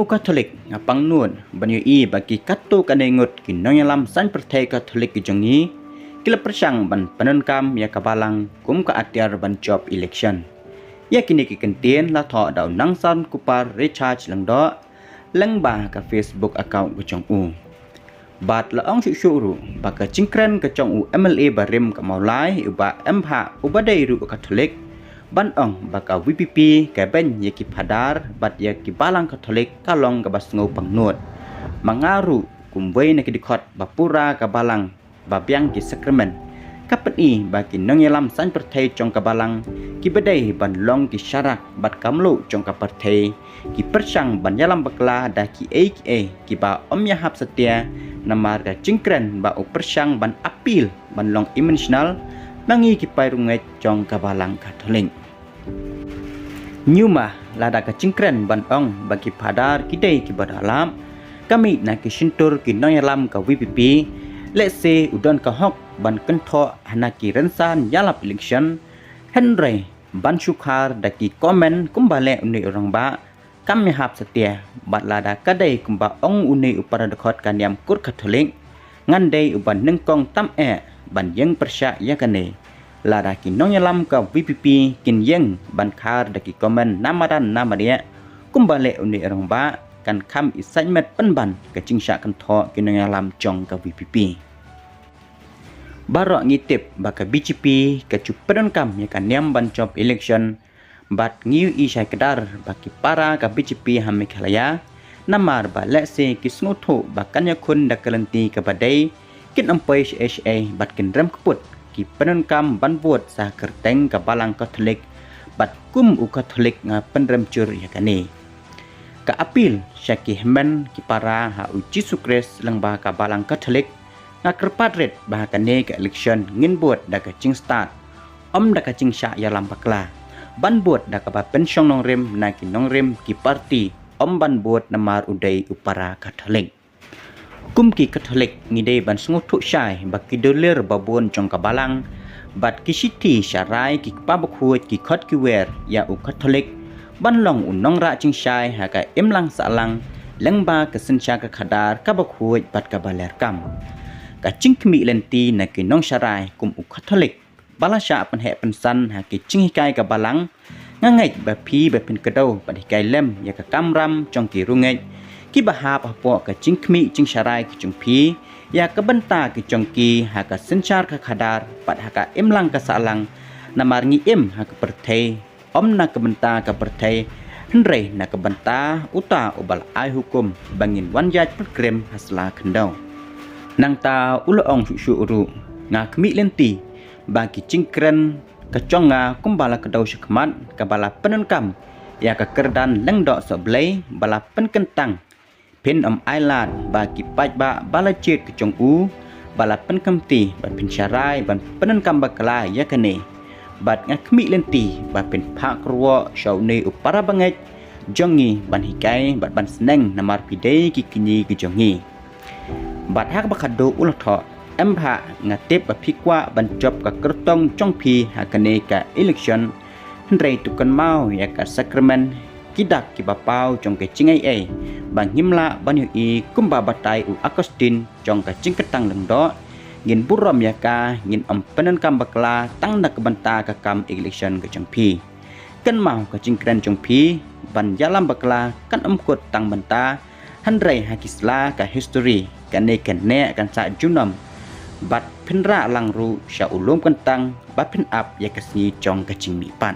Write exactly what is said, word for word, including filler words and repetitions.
Katholik, nga pangnud ban ïohi ba ki katto katne ngut ki nongïalam saiñ pyrthei Katholik ki jong ngi ki la pyrshang ban pyndonkam ïa ka Balang kum ka atiar ban jop election. Ïa kine ki kyntien la thoh da u Nongsan Kupar Richard Lyngdoh lyngba ka Facebook account ka jong u. Bad la ong shuh shuh ruh ba ka jingkren ka jong u MLA barim ka Mawlai, u Bah M Bhah, uba dei ruh u Katholik, ban ong ba ka VPP ka beiñ ïa ki phadar bad ïa ki Balang Katholik ka long kaba sngew pangnud. Ma nga ruh kum uwei na ki dkhot ba pura ka Balang ba biang ki sakramen, ka pyni ba ki nongïalam saiñ pyrthei jong ka Balang kiba dei ban long ki sharak bad ka mluh jong ka pyrthei ki pyrshang ban ïalam bakla da kiei kiei kiba ym ïahap satia, namar ka jingkren ba u pyrshang ban appeal ban long emotional ma ngi ki paid riewngeit jong ka Balang Katholik. Ñiuma lada ka jingkren ban ong ba ki phadar ki dei kiba da lap, ka mih na ki shyntur ki nongïalam ka VPP, lehse u don ka hok ban kynthoh ha na ki rynsan ïalap election, hynrei ban shu khar da ki comment kumba leh une u rangbah kam ïahap satia. Bad lada ka dei kumba ong une u para dkhot ka niam kur Katholik, ngan dei uba nyngkong tam eh ban ïeng pyrshah ïa kane. Lada ki nongïalam ka VPP kin ïeng ban khar da ki comment na madan na marieh kumba leh une u rangbah, kan kham i saiñ met pynban ka jingshah kynthoh ki nongïalam jong ka VPP. Baroh ngi tip ba ka BJP ka ju pyndonkam ïa ka niam ban jop election, bad ngi ïohi shai kdar ba ki para ka BJP ha Meghalaya, namar ba lehse ki sngewthuh ba kan ïakhun da ka lynti kaba dei, kin ym poi shaei shaei bad kin rem kput ki pyndonkam ban vote sha kyrteng ka Balang Katholik, bad kum u Katholik nga pynrem jur ïa kane. Ka appeal sha ki hynmen ki para ha u Jisu Khrist lyngba ka Balang Katholik, nga kyrpad rit ba ha kane ka election ngin bud da ka jingstad, ym da ka jingshah ïalam bakla. Ban bud da kaba pynshong nongrim na ki nongrim ki party, ym ban bud namar u dei u para Katholik. Kum ki Katholik ngi dei ban sngewthuh shai ba ki dulir babun jong ka Balang bad ki shithi sharai, ki kpa bakhuid, ki khot ki wer ïa u Katholik ban long u nongrah jingshai ha ka imlang sahlang lyngba ka synshar ka khadar kaba khuid bad kaba lyrkam. Ka jingkhmih lynti na ki nongsharai kum u Katholik ba la shah pynheh pynsan ha ki jinghikai ka Balang, nga ngeit ba phi ba phin kdew ban hikai lem ïa ka kamram jong ki riewngeit kiba hap hapoh ka jingkhmih jingsharai ki jong phi ïa ka bynta ki jong ki ha ka synshar ka khadar bad ha ka imlang ka sahlang, namar ngi im ha ka pyrthei, ym na ka bynta ka pyrthei, hynrei na ka bynta uta uba la ai hukum ba ngin wan ïaid pilgrim ha sla khyndew. Nangta u la ong shuh shuh ruh, nga khmih lynti ba ki jingkren ka jong nga kumba la kdew shakhmat, kaba la pyndonkam ïa ka kyrdan Lyngdoh Sohblei ba la pynkyntang, phin ym ailad ba ki paidbah ba la jied ka jong u ba la pynkhamti ba phin sharai ban pyndonkam bakla ïa kane. Bad nga khmih lynti ba phin phah kyrwoh sha une u para bangeit jong ngi ban hikai bad ban sneng, namar phi dei ki kñi ki jong ngi. Bad ha kaba khadduh u la thoh, em bha, nga tip ba phi kwah ban jop ka kyrtong jong phi ha kane ka election, hynrei to kynmaw ïa ka sakramen, ki dak kiba paw jong ka jingaiei ba ngim lah ban ïohi, kumba batai u Augustine jong ka jingkyntang Lyngdoh, ngin burom ïa ka, ngin ym pyndonkam bakla tang na ka bynta ka kam election ka jong phi. Kynmaw ka jingkren jong phi ban ïalam bakla kan ym kut tang mynta, hynrei ha ki sla ka history, kane ka neh kan sah junom, bad phin rah lang ruh sha u lum kyntang ba phin ap ïa ka sngi jong ka jingmihpat.